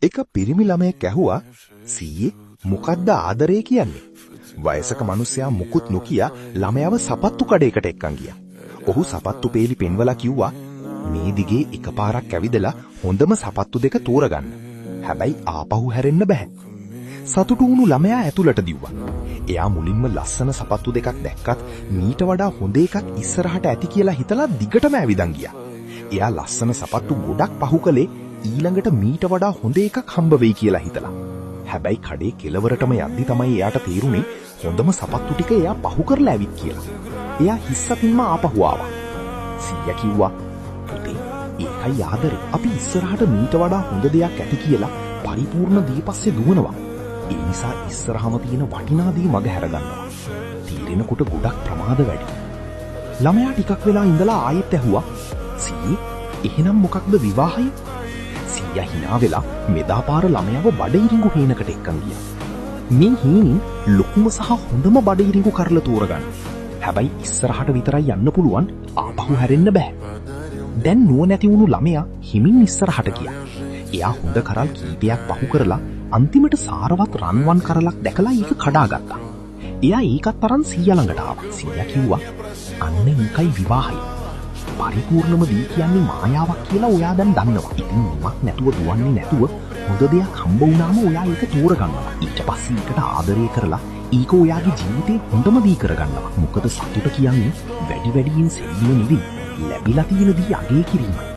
එක පිරිමි ළමයෙක් ඇහුවා, "සීයේ, මොකද්ද ආදරය කියන්නේ?" වයසක මිනිසයා මුකුත් නොකිය ළමයාව සපත්තු කඩේකට එක්කන් ගියා. ඔහු සපත්තු පේලි පෙන්වලා කිව්වා, "මේ දිගේ එකපාරක් ඇවිදලා හොඳම සපත්තු දෙක තෝරගන්න. හැබැයි ආපහු හැරෙන්න බෑ." සතුටු වුණු ළමයා ඇතුළට දිව්වා. එයා මුලින්ම ලස්සන සපත්තු දෙකක් දැක්කත් මීට වඩා හොඳ එකක් ඉස්සරහට ඇති කියලා හිතලා දිගටම ඇවිදන් ගියා. එයා ලස්සන සපත්තු ගොඩක් පහු කළේ ඊළඟට මීට වඩා හොඳ එකක් හම්බ වෙයි කියලා හිතලා. හැබැයි කඩේ කෙළවරටම යද්දි තමයි එයාට තේරුනේ හොඳම සපත්තු ටික එයා පහු කරලා ඇවිත් කියලා. එයා හිස් අතින්ම ආපහු ආවා. සීයා කිව්වා, "පුතේ, ඒකයි ආදරේ. අපි ඉස්සරහට මීට වඩා හොඳ දෙයක් ඇති කියලා පරිපූර්ණ දේ පස්සේ දුවනවා. ඒ නිසා ඉස්සරහම තියෙන වටිනා දේ මග හැරගන්නවා. තීරෙනකොට ගොඩක් ප්‍රමාද වැඩි." ළමයා ටිකක් වෙලා ඉඳලා ආයෙත් ඇහුවා, "සීයේ, එහෙනම් මොකක්ද විවාහය?" සීයා හිනා වෙලා මෙදා පාර ළමයාව බඩඉරිඟු හේනකට එක්කන් ගියා. මේ හේනින් ලොකුම සහ හොඳම බඩඉරිඟු කරල තෝරගන්න. හැබැයි ඉස්සරහට විතරයි යන්න පුළුවන්, ආපහු හැරෙන්න බෑ. දැන් නුවණැති වුණු ළමයා හිමින් ඉස්සරහට ගියා. එයා හොඳ කරල් කීපයක් පහු කරලා අන්තිමට සාරවත් රන්වන් කරලක් දැකලා ඒක කඩාගත්තා. එයා ඒකත් අරන් සීයා ළඟට ආවා. සීයා කිව්වා, "අන්න ඒකයි විවාහය. පරිපූර්ණම දේ කියන්නේ මායාවක් කියලා ඔයා දැන් දන්නවා. ඉතින් නිමක් නැතුව දුවන්නේ නැතුව හොඳ දෙයක් හම්බ වුණාම ඔයා ඒක තෝරගන්නවා. ඊට පස්සේ ඒකට ආදරය කරලා ඒක ඔයාගේ ජීවිතේ හොඳම දේ කරගන්නවා. මොකද සතුට කියන්නේ වැඩි වැඩියෙන් සෙවීම නෙවෙයි, ලැබිලා තියෙන දේ අගය කිරීමයි."